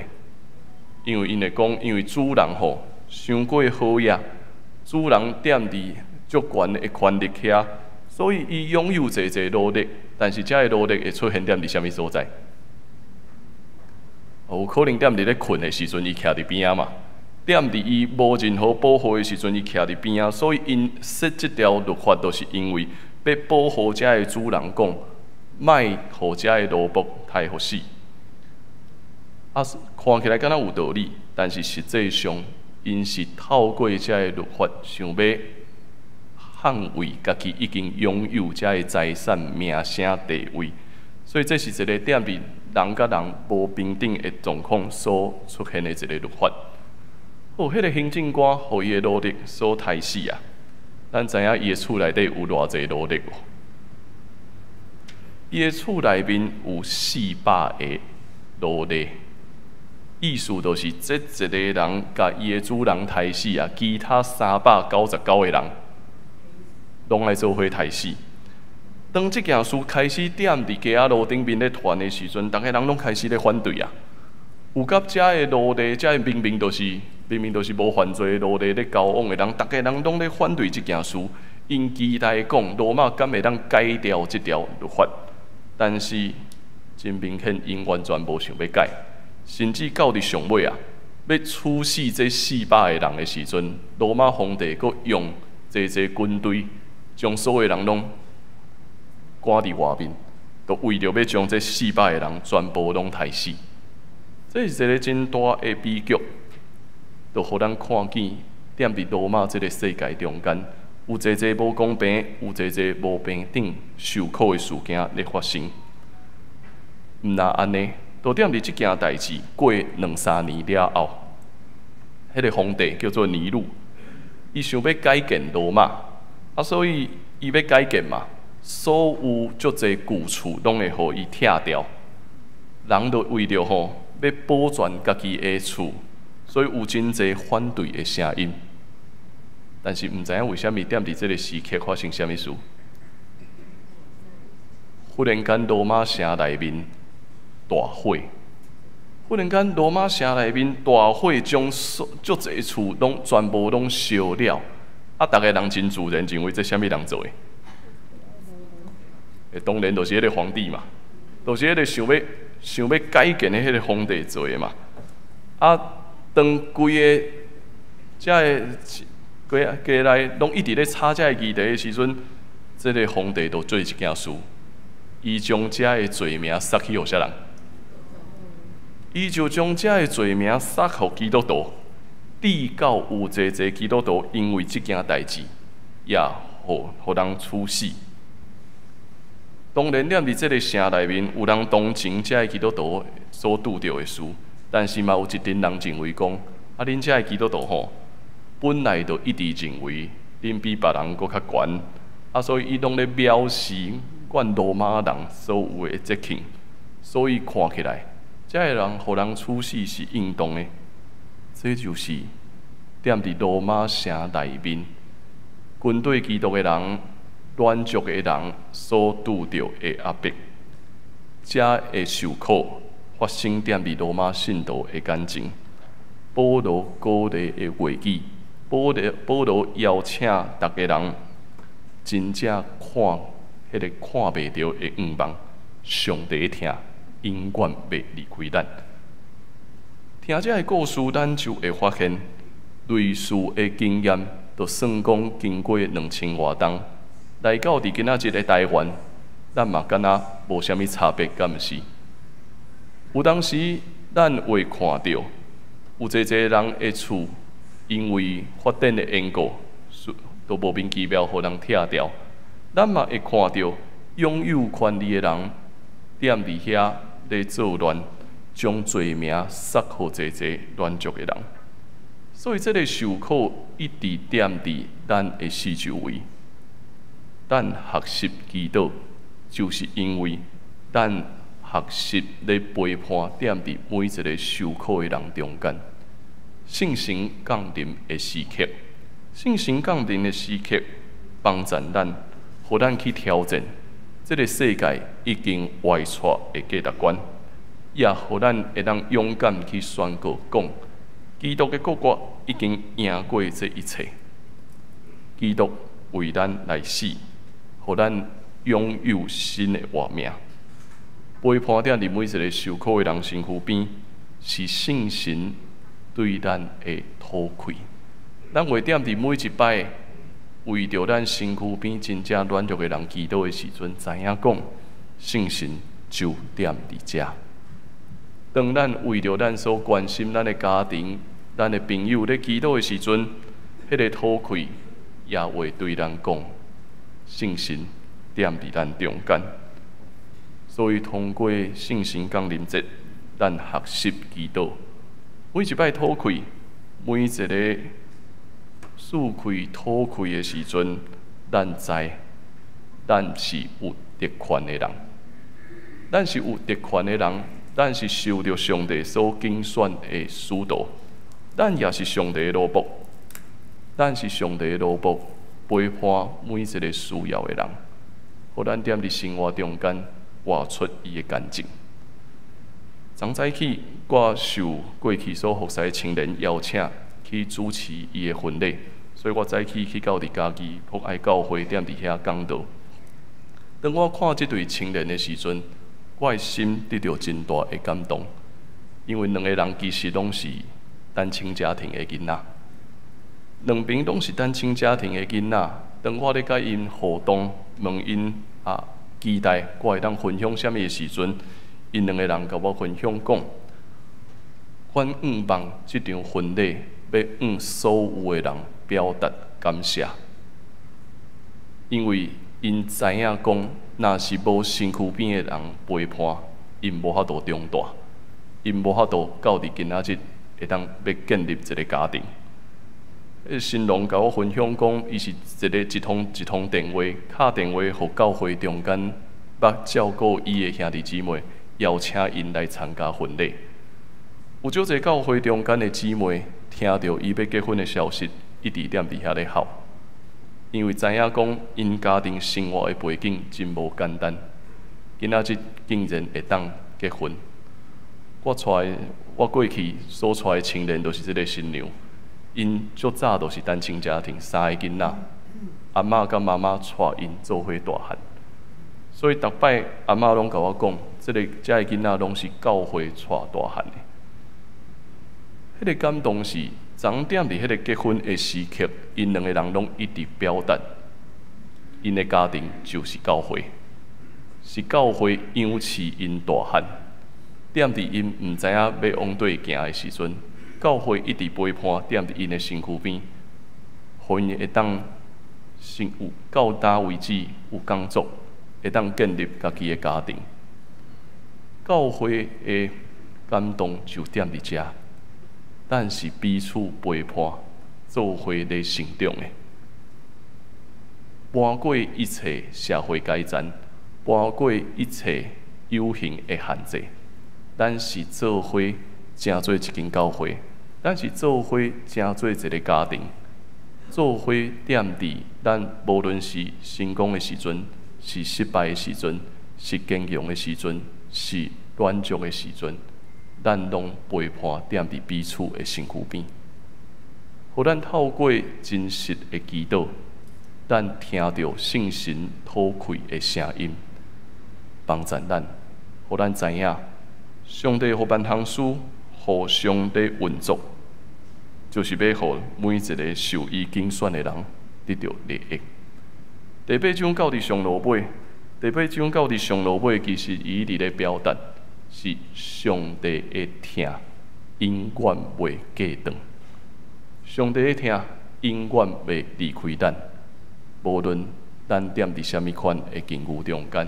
Speaker 3: 因為𪜶會講，因為主人吼傷過好額，主人踮佇足懸的權力遐，所以伊擁有濟濟奴隸，但是這个奴隸會出現踮佇啥物所在？有可能踮佇咧睏的時陣，伊徛佇邊仔嘛；踮佇伊無任何保護的時陣，伊徛佇邊仔。所以𪜶設這條律法，就是因為欲保護這个主人講，莫予這个奴僕刣予死。啊，看起來敢若有道理，但是實際上，𪜶是透過這个律法，想欲捍衛家己已經擁有這个財產、名聲、地位，所以這是一個踮佇人佮人無平等的狀況所出現的一個律法。哦，彼个行政官予伊的奴隸所刣死啊！咱知影伊的厝內底有偌濟奴隸無？伊的厝內面有400個奴隸。意思就是，這一个人共伊的主人刣死啊，其他399個人攏愛做伙刣死。當這件事開始踮佇街仔路頂面咧傳的時陣，逐个人攏開始咧反對啊。有佮遮个奴隸，遮个明明就是無犯罪的奴隸咧交往的人，逐家人攏咧反對這件事。𪜶期待講羅馬敢會當改掉這條律法，但是真明顯，𪜶完全無想欲改，甚至到佇上尾啊，欲處死這400個人的時陣，羅馬皇帝閣用濟濟軍隊將所有人攏趕佇外面，就為著欲將這四百個人全部攏刣死。這是一個真大的悲劇，就予咱看見，踮佇羅馬這个世界中間，有濟濟無公平，有濟濟無平等受苦的事件咧發生。毋但按呢，就踮佇這件代誌過兩三年了後，彼个皇帝叫做尼祿，伊想欲改建羅馬，啊，所以伊欲改建嘛，所有足濟舊厝攏會予伊拆掉，人就為著吼欲保全家己的厝，所以有真濟反對的聲音。但是毋知影為啥物踮佇這个時刻發生啥物事，忽然間羅馬城內面大火，忽然間羅馬城內面大火將所足濟厝攏全部攏燒了，啊！逐个人真自然認為這啥物人做的？欸，當然就是彼个皇帝嘛，就是彼个想欲改建的彼个皇帝做的嘛。啊，當規个遮个家內攏一直咧吵這个議題的時陣，這个皇帝就做一件事，伊將遮个罪名捒去予啥人？伊就將遮个罪名捒予基督徒，直到有濟濟基督徒因為這件代誌，也予人處死。當然，踮佇這个城內面，有人同情遮个基督徒所拄著的事，但是嘛有一陣人認為講，啊，恁遮个基督徒吼，本來就一直認為恁比別人閣較懸，啊，所以伊攏咧藐視阮羅馬人所有的節慶，所以看起來，遮个人予人處死是應當的。這就是踮佇羅馬城內面，軍隊基督的人、軟弱的人所拄著的壓迫，遮的受苦發生踮佇羅馬信徒的眼前。保羅鼓勵的話語，保羅邀請逐家人真正看彼个看袂著的願望，上帝的疼永遠袂離開咱。聽這个故事，咱就會發現類似的經驗，就算講經過2000外冬，來到佇今仔日的台灣，咱嘛敢若無啥物差別，敢毋是？有當時咱會看著有濟濟人的厝，因為發展的緣故，都莫名其妙予人拆掉。咱嘛會看著擁有權利的人踮佇遐咧作亂，將罪名捒予濟濟軟弱的人。所以，這个受苦一直踮佇咱的四周圍。咱學習祈禱，就是因為咱學習咧陪伴踮佇每一个受苦的人中間。聖神降臨的時刻，聖神降臨的時刻，幫助咱，予咱去挑戰這个世界已經歪錯的價值觀，也予咱會當勇敢去宣告講，基督的國國已經贏過這一切。基督為咱來死，予咱擁有新的活命。陪伴踮佇每一个受苦的人身軀邊，是聖神對咱的吐氣。咱會踮佇每一擺為著咱身軀邊真正軟弱的人祈禱的時陣，知影講聖神就踮佇遮。當咱為著咱所關心咱的家庭、咱的朋友咧祈禱的時陣，彼个吐氣也會對咱講，聖神踮佇咱中間。所以通過聖神降臨節，咱學習祈禱。每一擺吐氣，每一个舒氣吐氣的時陣，咱知咱是有特權的人，咱是有特權的人，咱是受著上帝所揀選的使徒，咱也是上帝的奴僕，咱是上帝的奴僕，陪伴每一个需要的人，予咱踮佇生活中間活出伊的見證。昨早起，我受過去所服侍的青年邀請去主持伊的婚禮，所以我早起去到佇嘉義博愛教會踮佇遐講道。當我看這對青年的時陣，我的心得著真大的感動，因為兩个人其實攏是單親家庭的囡仔，兩邊攏是單親家庭的囡仔。當我咧佮𪜶互動，問𪜶啊，期待我會當分享啥物的時陣，𪜶兩个人共我分享講，阮向望這場婚禮，欲向所有的人表達感謝，因為𪜶知影講，若是無身軀邊的人陪伴，𪜶無法度長大，𪜶無法度到佇今仔日會當欲建立一个家庭。彼新郎共我分享講，伊是一个一通一通電話，敲電話予教會中間捌照顧伊的兄弟姊妹，邀請𪜶來參加婚禮。有足濟教會中間的姊妹聽著伊欲結婚的消息，一直踮佇遐咧哭，因為知影講𪜶家庭生活的背景真無簡單，今仔日竟然會當結婚。我過去所帶的青年，就是這个新娘。𪜶足早就是單親家庭，三个囡仔，阿嬤佮媽媽帶𪜶做伙大漢，所以逐擺阿嬤攏共我講，這个囡仔攏是教會帶大漢的。彼个感動是，昨昏踮佇彼个結婚的時刻，𪜶兩个人攏一直表達，𪜶的家庭就是教會，是教會養飼𪜶大漢。踮佇𪜶毋知影欲往佗行的時陣，教會一直陪伴踮佇𪜶的身軀邊，予𪜶會當成有到今為止有工作，會當建立家己的家庭。教會的感動就踮佇遮，咱是彼此陪伴，做伙咧成長的。搬過一切社會階層，搬過一切有形的限制，咱是做伙成做一間教會，咱是做伙成做一个家庭，做伙踮佇咱無論是成功的時陣，是失敗的時陣，是堅強的時陣，是軟弱的時陣，咱攏陪伴踮佇彼此的身軀邊，予咱透過真實的祈禱，咱聽著聖神吐氣的聲音，幫助咱，予咱知影上帝予萬行事互相咧運作，就是欲予每一个受伊揀選的人得著利益。第八章到佇上落尾，第八章到佇上落尾，其實伊佇咧表達是上帝的疼永遠袂隔斷，上帝的疼永遠袂離開咱，無論咱踮佇啥物款的境遇中間，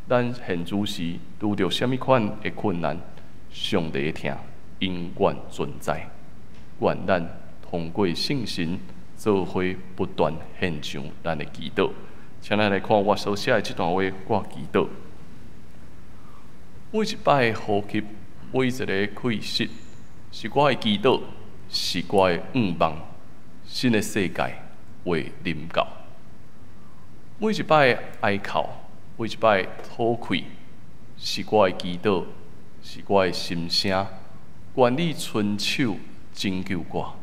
Speaker 3: 咱現此時拄著啥物款的困難，上帝的疼永遠存在。願咱通過聖神做伙不斷獻上咱的祈禱。請咱來看我所寫的這段話，我祈禱。每一擺呼吸，每一个氣息，是我的祈禱，是我的願望。新的世界會臨到。每一擺哀哭，每一擺吐氣，是我的祈禱，是我的心聲。願你伸手拯救我。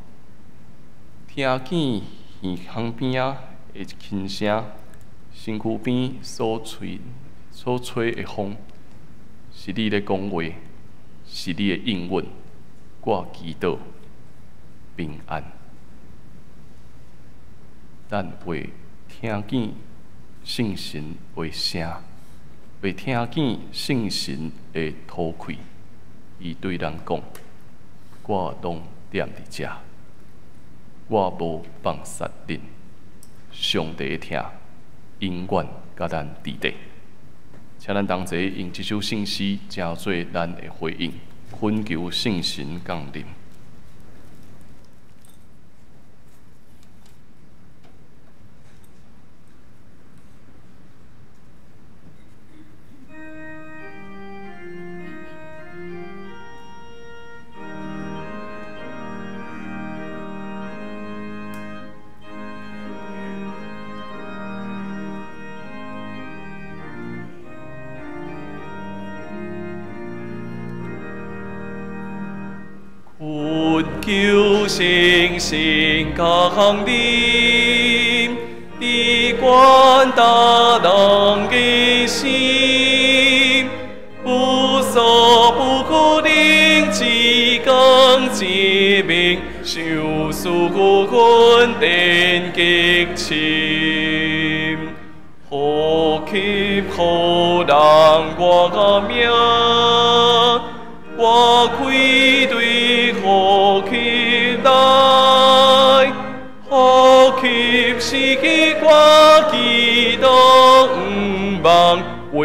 Speaker 3: 聽見耳孔邊仔的輕聲，身軀邊所吹的風，是你咧講話，是你的應允。我祈禱平安。咱會聽見聖神的聲，會聽見聖神的吐氣。伊對咱講：我攏踮佇遮，我無放殺恁。上帝的疼永遠佮咱佇底。請咱同齊用這首聖詩，成做咱的回應，懇求聖神降臨。求圣神降临，伫阮逐人的心，无所不能，一工一暝，相思阮电极深，呼吸予人我命，我开对呼吸来，呼吸是我祈祷愿望，话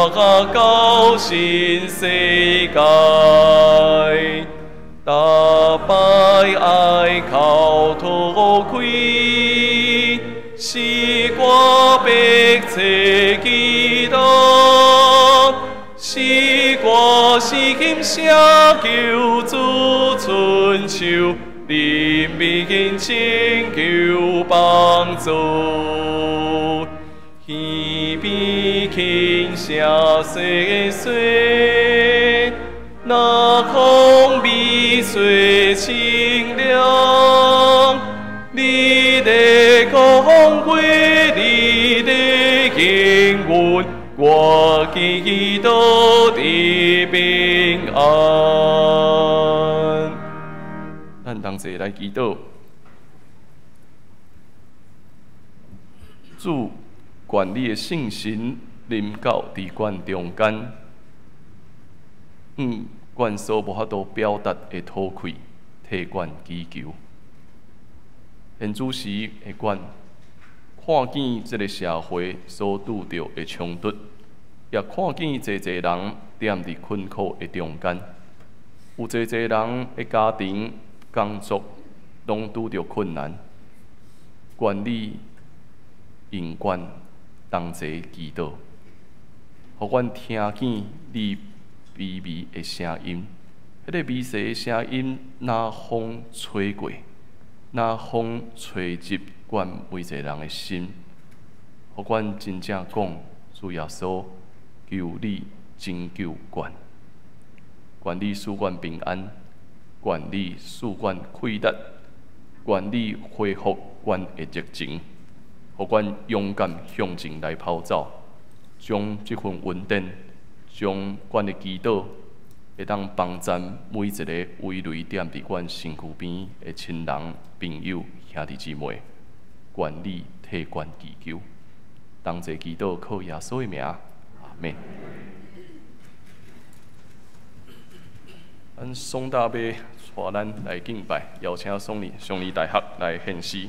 Speaker 3: 带到新世界。逐摆爱口吐开，是我迫切祈祷，是我是感谢求主伸手，人民拯救帮助，耳边轻声细说，那风微雪清凉，你的讲话，你的应允，我祈祷的平安。咱同齐来祈祷，主，愿你的圣神临到伫阮中间。阮所无法度表达的讨气，替阮祈求。现此时的阮，看见这个社会所拄著的冲突，也看见济济人踮伫困苦的中间，有济济人的家庭、工作拢拄著困难。愿你用阮同齐祈祷，予阮听见你微微的声音，彼个微细的声音，若风吹过，若风吹入阮每一个人的心，予阮真正讲，主耶稣，求你拯救阮，愿你赐阮平安，愿你赐阮气力，愿你恢复阮的热情，予阮勇敢向前来跑走，将这份恩典，将阮的祈祷，会当帮助每一个危雷踮伫阮身躯边的亲人、朋友、兄弟姊妹，愿你替阮祈求，同齐祈祷，靠耶稣的名，阿们。咱宋大伯带咱来敬拜，邀请宋尼大学来献诗。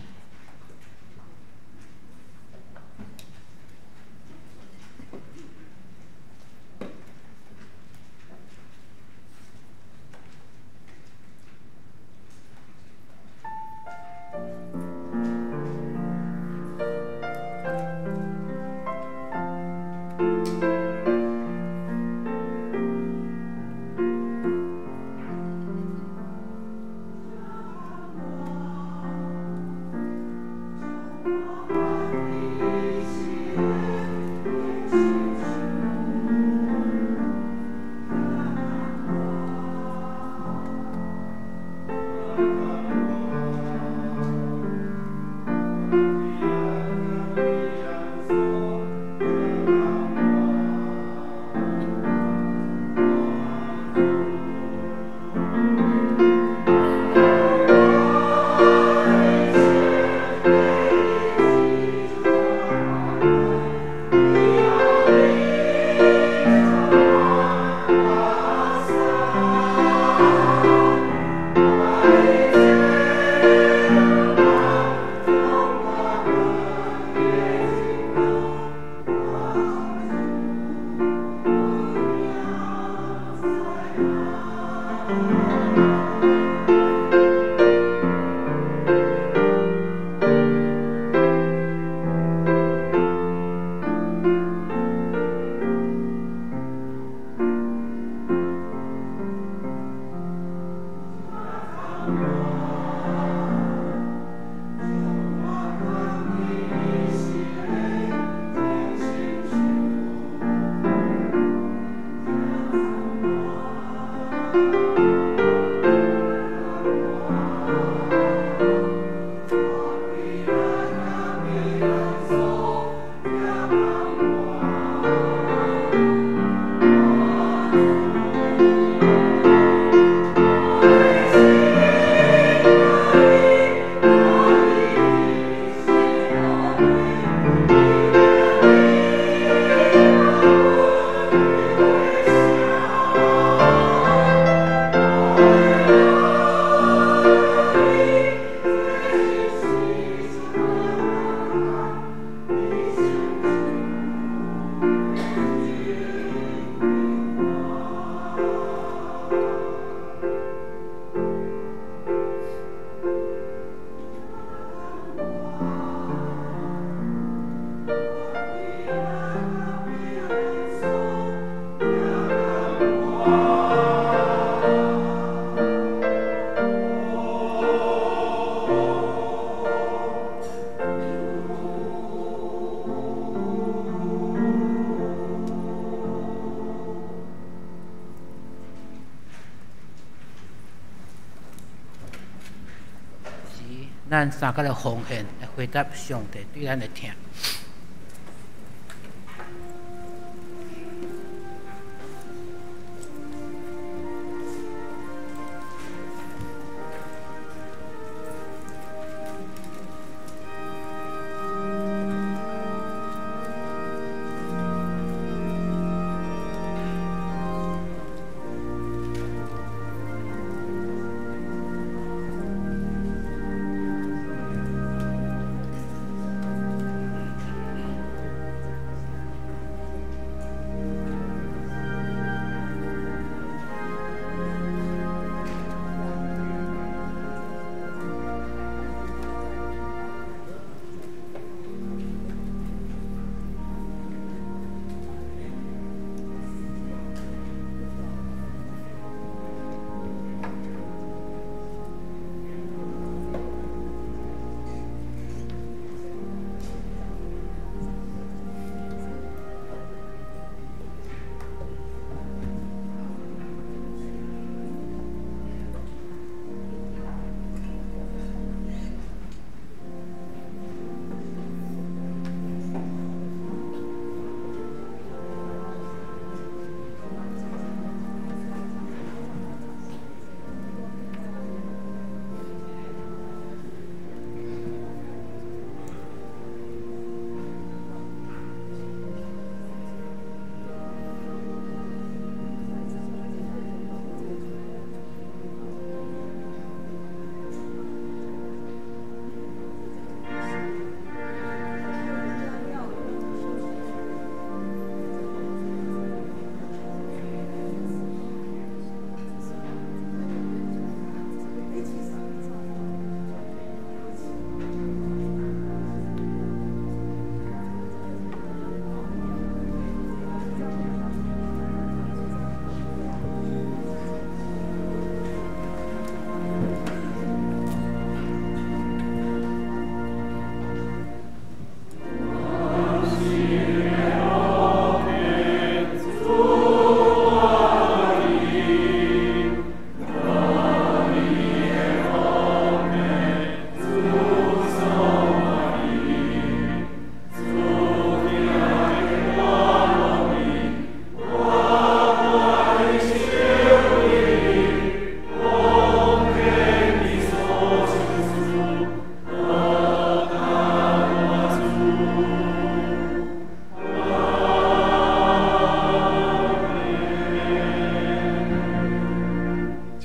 Speaker 2: 咱三個來奉獻來回答上帝對咱的疼。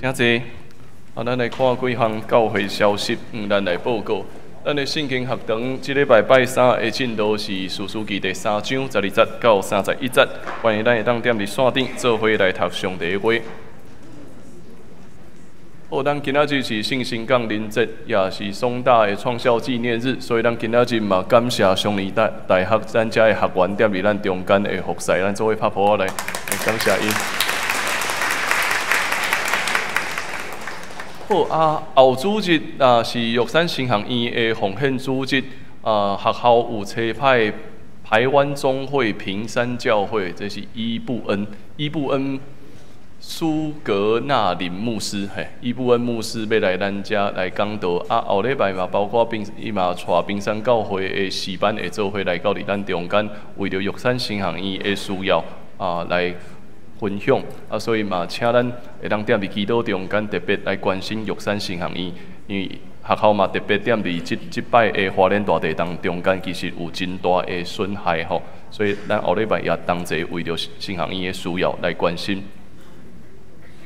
Speaker 3: 请坐。啊，咱來看幾項教會消息，咱來報告。咱的聖經學堂這禮拜拜三的進度是士師記第三章十二節到31節，歡迎咱會當踮佇線頂做伙來讀上帝的話。好，咱今仔日是聖神降臨節，也是松大的創校紀念日，所以咱今仔日嘛感謝松年大大學咱遮的學員踮佇咱中間的服侍，咱做伙拍噗仔來感謝𪜶。好啊，後主日啊是玉山神學院的奉獻主日啊，學校有差派台灣中會平山教會，這是伊布恩，伊布恩蘇格納林牧師，嘿，伊布恩牧師欲來咱遮來講道啊。後禮拜嘛，包括平伊嘛帶平山教會的詩班會做伙來到佇咱中間，為著玉山神學院的需要啊來分享啊，所以嘛，請咱會當踮佇祈禱中間特別來關心玉山神學院，因為學校嘛特別踮佇這這擺的花蓮大地震中間，其實有真大的損害吼，所以咱後禮拜也同齊為著神學院的需要來關心。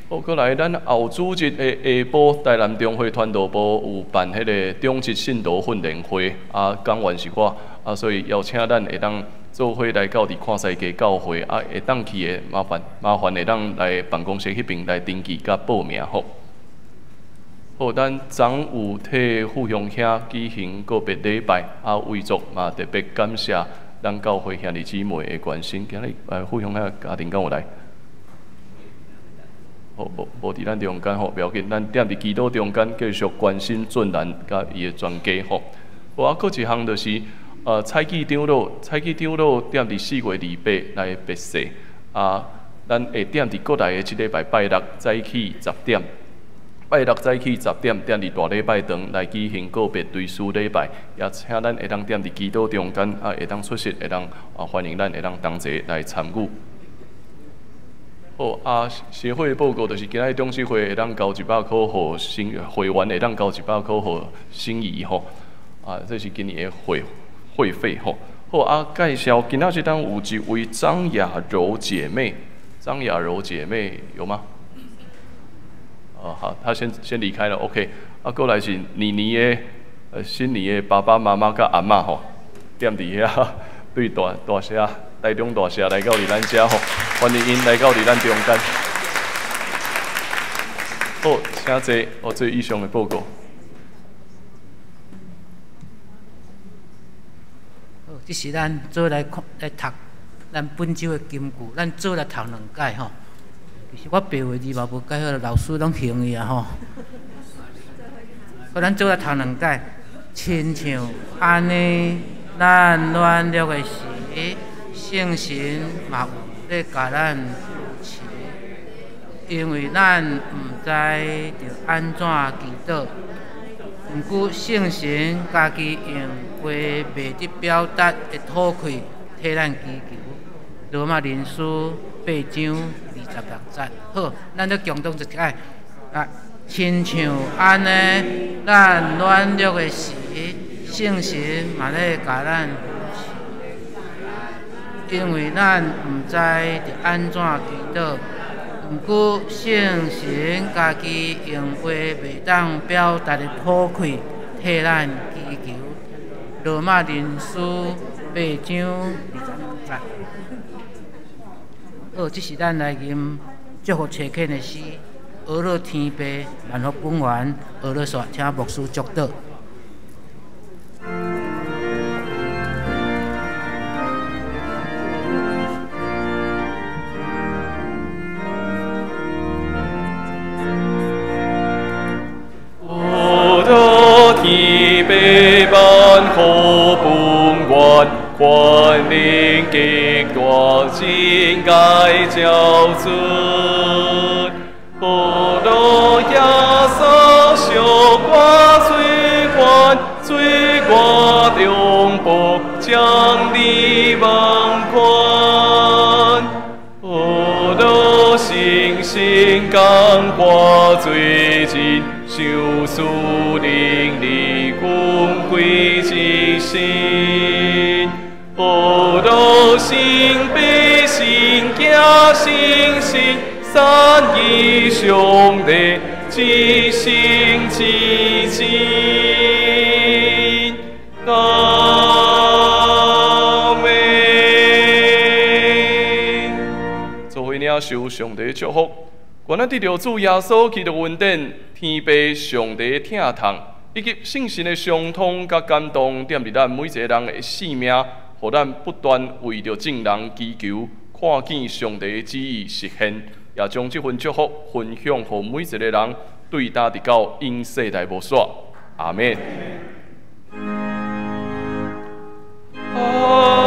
Speaker 3: 好，閣來咱後主日的下晡，台南中會傳道部有辦彼個中職信徒訓練會，啊，講員是我，啊，所以邀請咱會當做伙來到佇看西街教會，啊，會當去的麻煩麻煩會當來辦公室彼爿來登記佮報名吼。好，咱昨有替富雄兄舉行告別禮拜，啊，遺族嘛特別感謝咱教會兄弟姊妹的關心。今日富雄兄家庭敢有來？好，無無佇咱中間吼，袂要緊，咱踮佇祈禱中間繼續關心俊蘭佮伊的全家吼。好啊，閣一項就是，彩記長老，彩記長老踮佇4月28來別世，啊，咱會踮佇國內的這禮拜拜六早起10點，拜六早起10點，踮佇大禮拜堂來舉行告別追思禮拜，也請咱會當踮佇祈禱中間啊，會當出席，會當啊歡迎咱會當同齊來參與。好啊，協會報告就是今仔日董事會會當交100箍予新會員，會當交一百箍予心儀吼。啊，這是今年的會費吼。好啊，介紹今仔日當有一位張雅柔姐妹，張雅柔姐妹有嗎？哦，好，他先離開了，OK。啊，過來是妮妮的，新妮的爸爸媽媽佮阿嬤吼，踮佇遐對大大城，台中大城來到佇咱遮吼，歡迎𪜶來到佇咱中間。好，請坐，我做以上的報告。
Speaker 2: 好，這是咱做來看來讀咱本週的金句，咱做來讀兩擺吼。其實我白話字嘛無改好，老師攏還去啊吼。咱做來讀兩擺，親像按呢，咱軟弱的時，聖神嘛有咧共咱扶持，因為咱毋知著按怎祈禱，毋過聖神家己用話袂得表達的吐氣替咱祈求。羅馬人書8章26節，好，咱咧共讀一擺啊，親像按呢，咱軟弱的時，聖神嘛咧共咱扶持，因為咱毋知著按怎祈禱，毋過聖神家己用話袂當表達的吐氣替咱祈求。羅馬人書8章26節。好，這是咱來吟祝福齊肯的詩，阿樂天父萬福本願，阿樂煞，請牧師祝禱。
Speaker 3: 阿樂天父萬福本願，權能極大，真該照尊。阿樂耶穌小我罪願，罪我中保將你萬寬。阿樂聖神感化罪人，受死靈力君貴之身。阿樂聖父聖子聖神，三一上帝，至聖至真。阿們。做伙領受上帝祝福，願咱得著主耶穌基督恩典，天父上帝疼痛，以及聖神的相通佮感動，踮佇咱每一个人的生命，予咱不斷為著眾人祈求，看見上帝的旨意實現，也將這份祝福分享予每一個人，對今直到永世代無煞。阿們。阿